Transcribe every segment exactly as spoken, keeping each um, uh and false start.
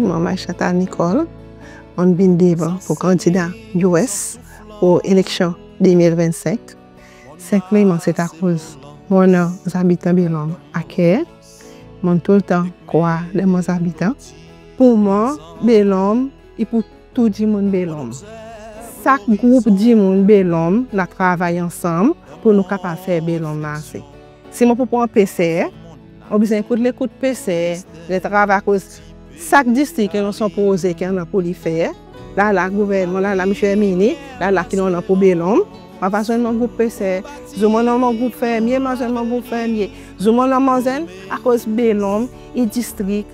Mwan Marie-Chantal Nicole, mon'n vin devan pour kandida US pour eleksyon de mil vennsenk. Senpleman se akoz mon annan zabitan Bel Ombre a ker. Mon'n toultan krwar dan mon zabitan. Pour mwan, Bel Ombre i pour tou dimoun Bel Ombre. Sak group dimoun Bel Ombre nou a travay ansanm pour nou kapab fer Bel Ombre marse. Si mon pou pran peser, mon bezwen ekout lekout peser, le travay, akoz sak distrik i annan son proze ki annan pour li fer. La la gouvernman, la la Msye Herminie, la la ki nou annan pour Bel Ombre. Mon ava zwenn mon group peser, zwenn mon group fermye, mon zwenn mon group fermye, zwenn mon manzenn, akoz Bel Ombre i distrik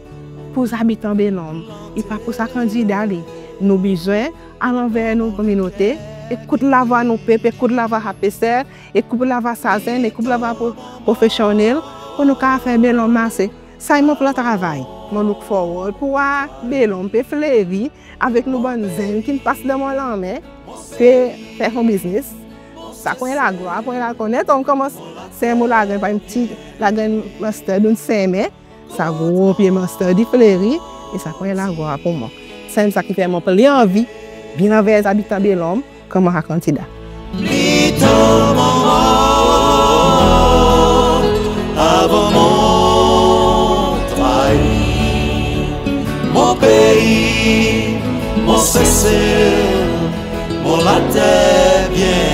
pour zabitan Bel Ombre. I pa pour sa kandida li. Nou bezwen al anver nou kominote, ekout lavwa nou pep, ekout lavwa sa peser, ekout lavwa sa zenn, ekout lavwa pro-, profesyonnel, pour nou kapab fer Bel Ombre marse. Sa i mon plan travay. Mon look forward pour war Bel Ombre pe fleri avek nou bann zenn ki'n pas dan mon lanmen, pe fer son biznis. Sa pour en laglwar, pour en lakonnet. Mon konmans, se mon lagren, pa en pti lagren mustard, nou'n semen. Sa gro pye mustard i fleri, e sa pour en laglwar pour mwan. Sanmenm sa ki fer mon pli anvi vin anver zabitan Bel Ombre konman sa kandida. Pli tar mon mor avan mon trair mon pei, mon Sesel, mon later byen